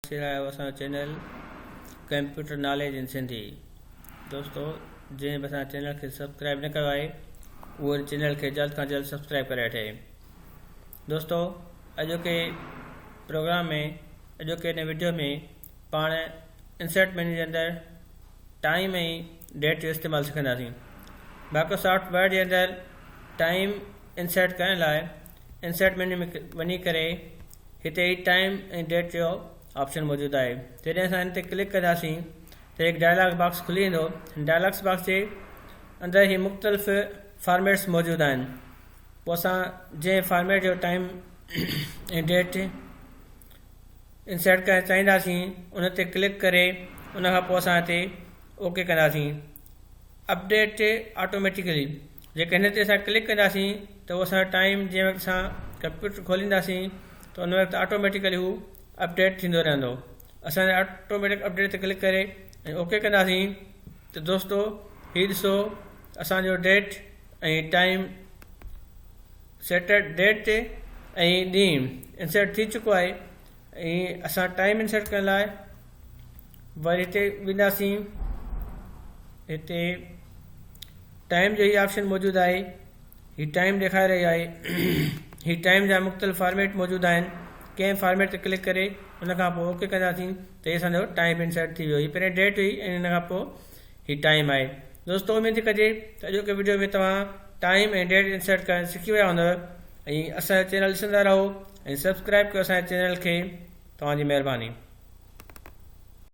ڏسي رهيا آهيو اسان جو channel computer knowledge in Sindhi. دوستو جنهن به اسان چينل کي سبسڪرائب نه ڪيو آهي اهو ان چينل کي جلد کان جلد سبسڪرائب ڪري وٺي. دوستو اڄوڪي پروگرام ۾ اڄوڪي ان وڊيو ۾ پاڻ انسرٽ مينيو جي اندر ٽائيم ۽ ڊيٽ جو استعمال سکنداسين. مائڪروسافٽ ورڊ جي اندر ٽائيم انسرٽ ڪرڻ لاء انسرٽ مينيو ۾ وڃي ڪري هتي ئي ٽائيم ۽ ڊيٽ جو آپشن موجود آهي. جڏهن اسان ان تي ڪلڪ ڪنداسين ته هڪ ڊائلاگ باڪس کلي ويندو. هن ڊائلاگس باڪس جي اندر هي مختلف فارميٽس موجود آهن. پوء اسان جنهن فارميٽ جو ٽائيم ۽ ڊيٽ انسرٽ ڪرڻ چاهينداسين ان تي ڪلڪ ڪري ان کان پوء اسان هتي اوڪي ڪنداسين. اپڊيٽ آٽوميٽيڪلي جيڪڏهن هن تي اسان ڪلڪ ڪنداسين ته اهو اسان جو ٽائيم جنهن وقت اسان ڪمپيوٽر کولينداسين ته ان وقت آٽوميٽيڪلي هو اپڊيٽ ٿيندو رهندو. اسان آٽوميٽڪ اپڊيٽ تي ڪلڪ ڪري ۽ اوڪي ڪنداسين ته دوستو هي ڏسو اسان جو ڊيٽ ۽ ٽائيم سيٽ ڊيٽ ۽ ڏينهن انسرٽ ٿي چڪو آهي ۽ اسان ٽائيم انسرٽ ڪرڻ لاء وري هتي وينداسين هتي ٽائيم جو هي آپشن موجود آهي هي ٽائيم ڏيکاري رهي آهي هي ٽائيم جا مختلف فارميٽ موجود آهن ڪنهن فارميٽ تي ڪلڪ ڪري ان کان پوء اوڪي ڪنداسين ته هي اسان جو ٽائيم انسرٽ ٿي ويو هي پهرين ڊيٽ هئي ۽ ان کان پوء هي ٽائيم آهي دوستو اميد ٿي ڪجي ته اڄوڪي وڊيو ۾ توهان ٽائيم ۽ ڊيٽ انسرٽ ڪرڻ سکي ويا هوندؤ ۽ اسان جو چينل ڏسندا رهو ۽ سبسڪرائب ڪيو اسان جي چينل کي توهان جي مهرباني.